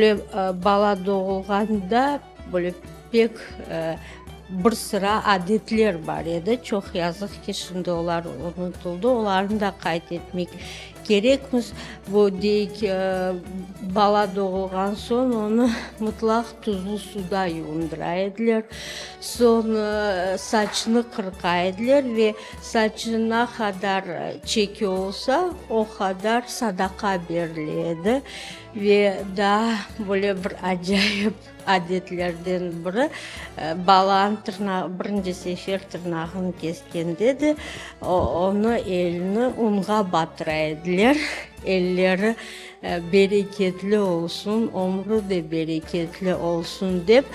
Böyle bala doğulğanda böyle pek bir sıra adetler bar edi. Çoq yazıq ki, şimdi olar unutıldı. Olarnı da qayd etmek kerekmiz. Bu, deyik, bala doğulğan soñ onı mıtlaq tuzlu suda yuvundıra ediler. Soñ saçını qırqa ediler ve saçı na qadar çeki olsa, o qadar sadaqa berile edi. Ve daa böyle bir acayip adetlerden biri, balanıñ tırnağı, birinci sefer tırnağını keskende de, onı elini unğa batıra ediler, elleri bereketli olsun, ömrü de bereketli olsun dep.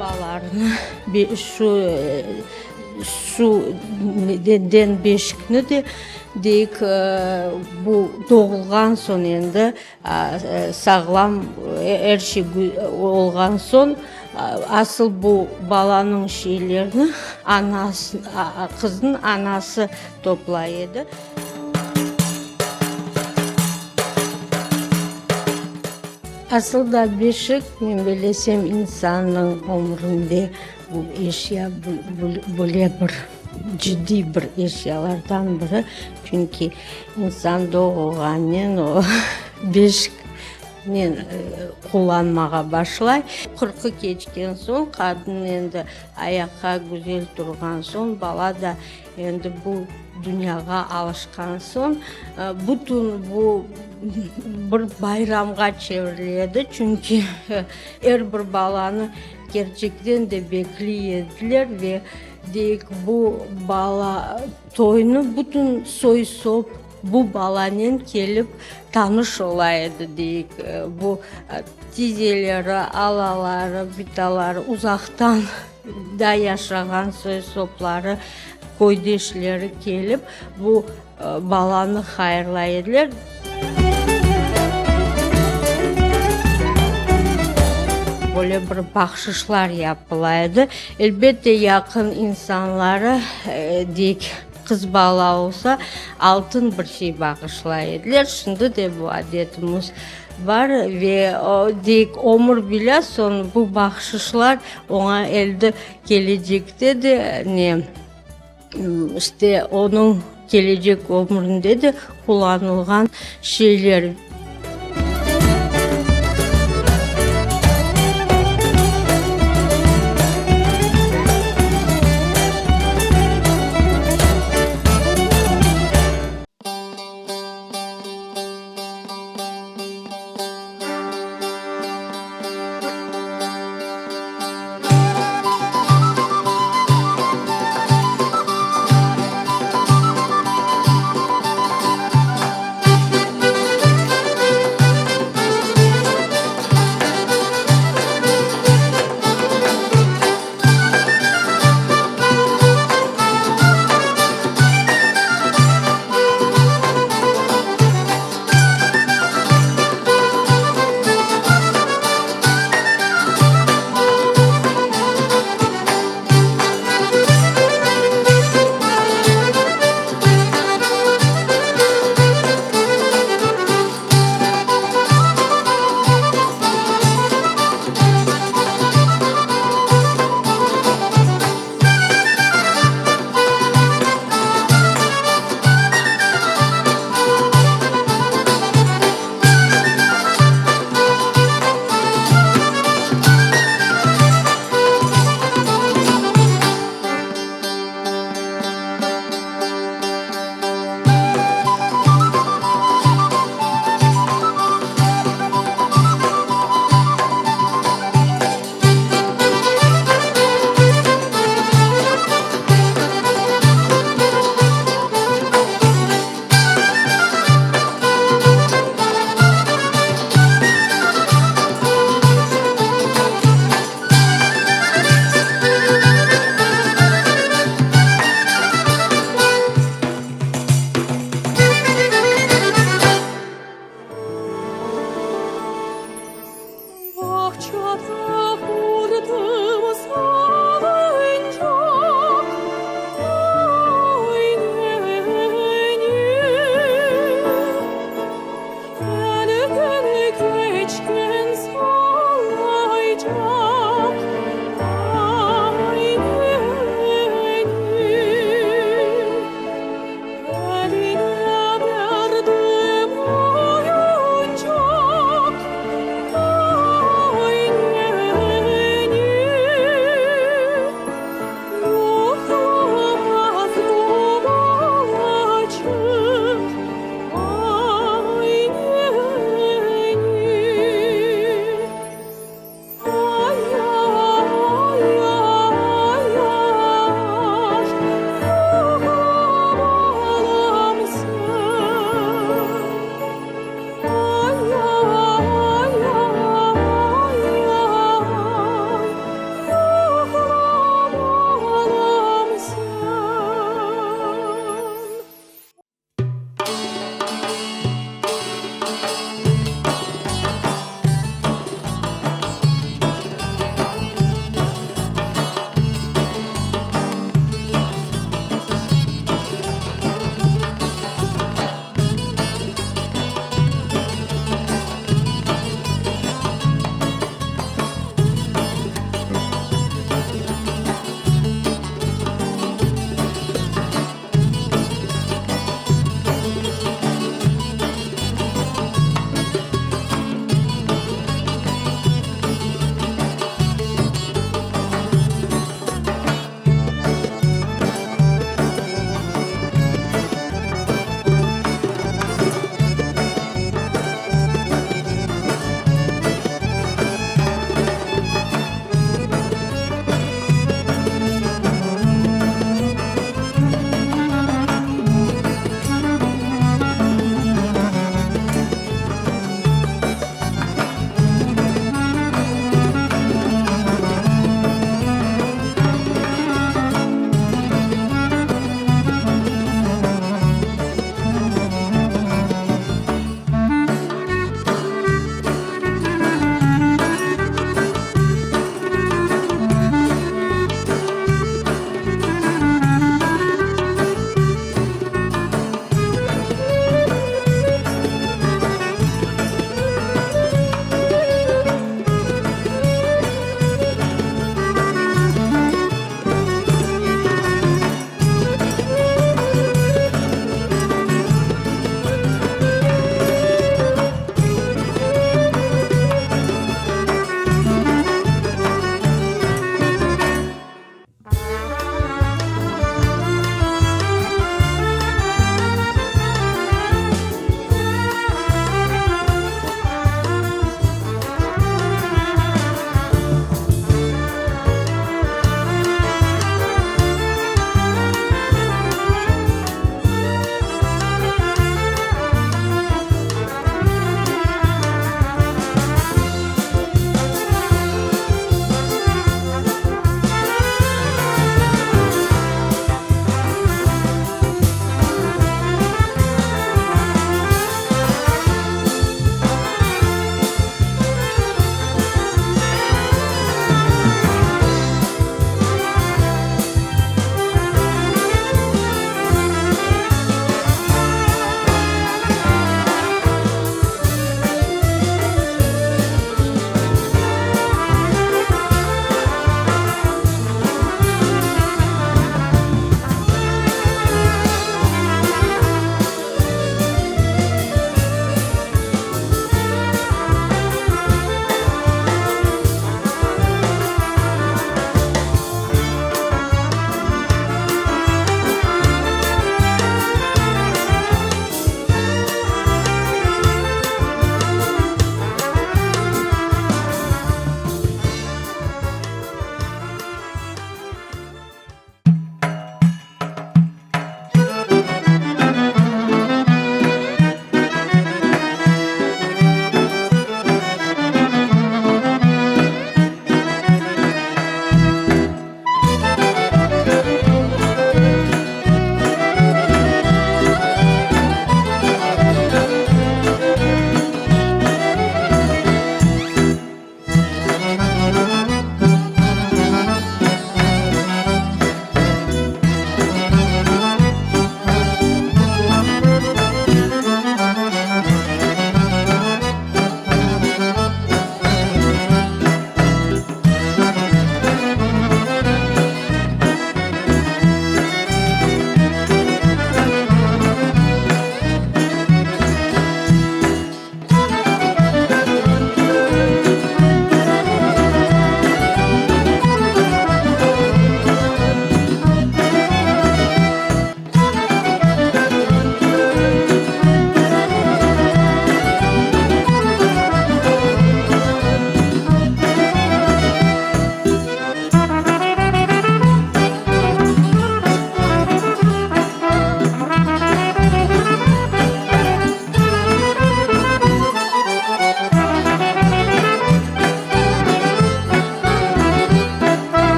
Balalarnı şu şu neden beşikni de deyik bu doğulğan soñ endi sağlam er şey olğan soñ asıl bu balanıñ şeylerini anası qıznıñ anası toplay edi. Asıl da beşik, men bilesem, insannıñ ömründe bu eşya böyle bir ciddiy bir eşyalardan biri, çünki insan doğulğannen o beşiknen qullanmağa başlay. Qırqı keçken soñ, qadın endi ayaqqa güzel turğan soñ, bala da Endi bu dünyağa alışqan soñ, bütün bu bir bayramğa çevirile edi, çünki er bir balanı kerçekten de bekley ediler ve deyik, bu bala toynı bütün soy-sop bu balanen kelip tanış ola edi, deyik, bu tizeleri, alaları, bitaları uzaqtan Da yaşağan soy-sopları, köydeşleri kelip, bu balanı hayırlay ediler. Böyle bir bahşışlar yapıla edi. Elbette, yaqın insanları, deyik, qız bala olsa, altın bir şey bağışlay ediler. Şimdi de bu adetimiz Bar ve deyik, ömür billâ soñ bu bahşışlar oña elde kelecekte de ne, işte, onıñ kelecek ömründe de qullanılğan şeyler.